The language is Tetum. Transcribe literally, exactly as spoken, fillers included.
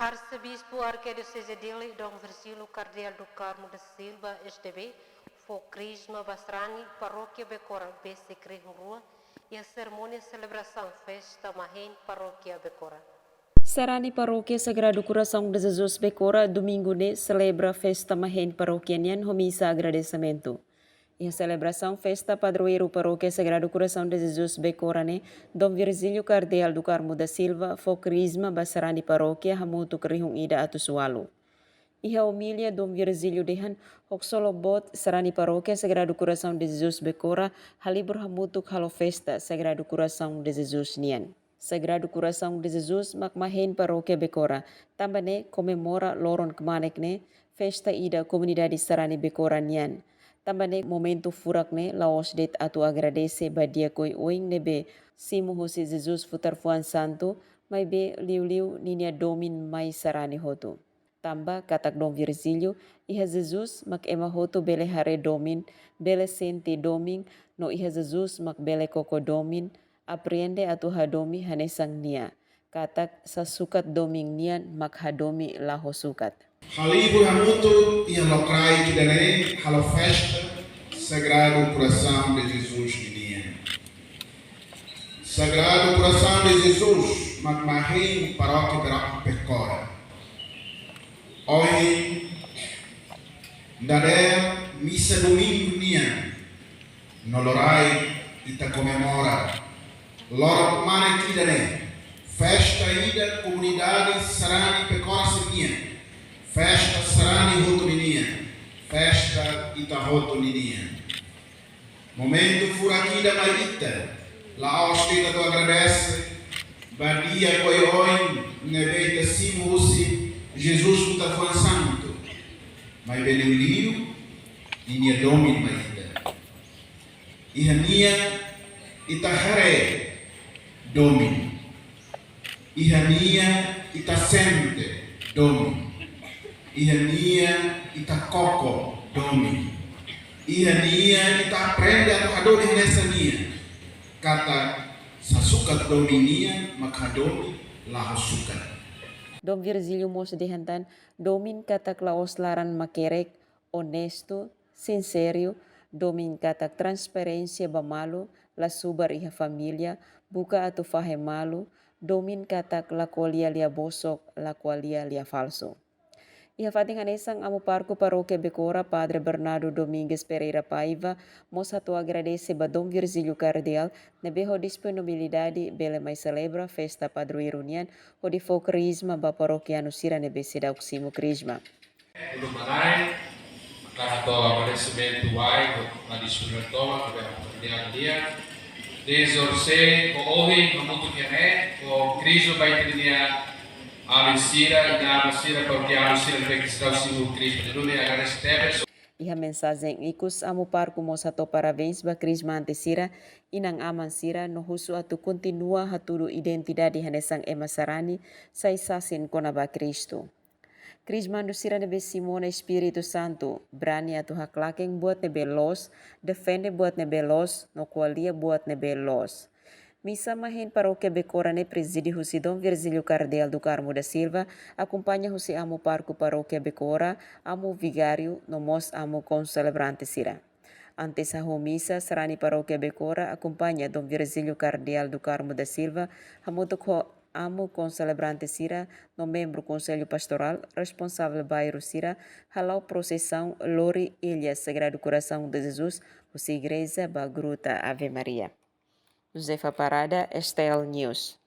Arsebispu Arkidioseze Dili, Dom Virgílio Kardeál do Carmo da Silva, S D B, fó krizma ba sarani Parókia Becora, besik rihun rua, iha serimónia selebrasaun festa Mahein Parókia Becora. Sarani Parókia Sagrado Coração de Jesus Becora, domingu ne'e selebra festa Mahein Parókia nian ho misa agradesimentu. Iha selebrasaun festa padroeiru Parókia Sagrado Coração de Jesus Becora ne'e, Dom Virgílio Kardeál do Carmo da Silva fó krizma ba sarani parókia hamutuk rihun ida atus ualu. Iha omilia, Dom Virgílio dehan, haksolok boot sarani Parókia Sagrado Coração de Jesus Becora halibur hamutuk halo festa Sagrado Coração de Jesus nian. Sagrado Coração de Jesus mak Mahein Parókia Becora, tanba ne'e komemora loron kmanek ne'e festa ida komunidade sarani Becora nian. Tanba ne'e momentu furak ne'e la'ós de'it atu agradese ba di'ak oioin ne'ebé simu husi Jesus Futar Fuan Santu, maibé liuliu ninia domin mai sarani hotu. Tanba katak Dom Virgílio, iha Jesus mak ema hotu bele haree domin, bele sente domin, no iha Jesus mak bele koko domin, aprende atu hadomi hanesan nia. Katak sasukat domin nian mak hadomi la ho sukat. Halibur hamutuk iha lokraik ida-ne'e halo festa Sagrado Coração de Jesus ninian. Sagrado Coração de Jesus mak Mahein Parókia Bera-, Becora. Ohin dadeer misa domingu nian no loraik ita komemora loron kmanek ida-ne'e, festa ida komunidade sarani Becora sira-nian, festa sarani hotu ninian, festa ita hotu ninian. Momentu furak ida mai ita, la'ós de'it atu agradese ba di'ak oioin ne'ebé ita simu husi Jesus Futar Fuan Santu, maibé liuliu ninia domin mai ita. Iha nia ita haree domin. Iha nia ita sente domin. Iha nia ita koko domin. Iha nia ita aprende atu hadomi hanesan nia. Katak sasukat domin nian mak hadomi la ho sukat. Dom Virgílio mós dehan tan, domin katak la'ós laran makerek, onestu, sinseru, domin katak transparénsia ba malu, la subar iha família, buka atu fahe malu, domin katak la ko'alia lia bosok, la ko'alia lia falsu. Iha fatin hanesan, Amu Pároku Parókia Becora, Padre Bernardo Domingues Pereira Paiva, mós hato'o agradese ba Dom Virgílio Kardeál, ne'ebé ho disponibilidade bele mai selebra festa padroeiru nian, hodi fó krizma ba parokianu sira ne'ebé seidauk simu krizma. Uluk manai, hakarak hato'o agradesimentu wa'in ba disponibilidade tomak ba kardeál nian. Desde orsida, ho ohin, hamutuk iha ne'e, fó krizma ba ita-nia alin sira, inan-aman sira, parokianu sira ne'ebé seidauk simu krizma. Duni agradese tebes. Iha mensajen ikus, Amu Pároku mós hato'o parabéns ba krizmante sira, inan-aman sira, no husu atu kontinua hatudu identidade hanesan ema sarani, sai sasin kona-ba Kristu. Krizmandu sira ne'ebé simu ona Espíritu Santu, brani atu haklaken buat ne'ebé loos, defende buat ne'ebé loos, no ko'alia buat ne'ebé loos. Misa Mahein Parókia Becora ne'e prezide husi Dom Virgílio Kardeál do Carmo da Silva, akompaña husi Amu Pároku Parókia Becora, Amu Vigáriu, no mós Amu Konselebrante sira. Antes hahú misa, sarani Parókia Becora akompaña Dom Virgílio Kardeál do Carmo da Silva, hamutuk ho Amu Konselebrante sira, no membru Konsellu Pastorál, responsavel bairru sira, hala'o prosesaun lori Ilha Sagrado Coração de Jesus, husi igreja ba Gruta Ave Maria. Josefa Parada, S T L News.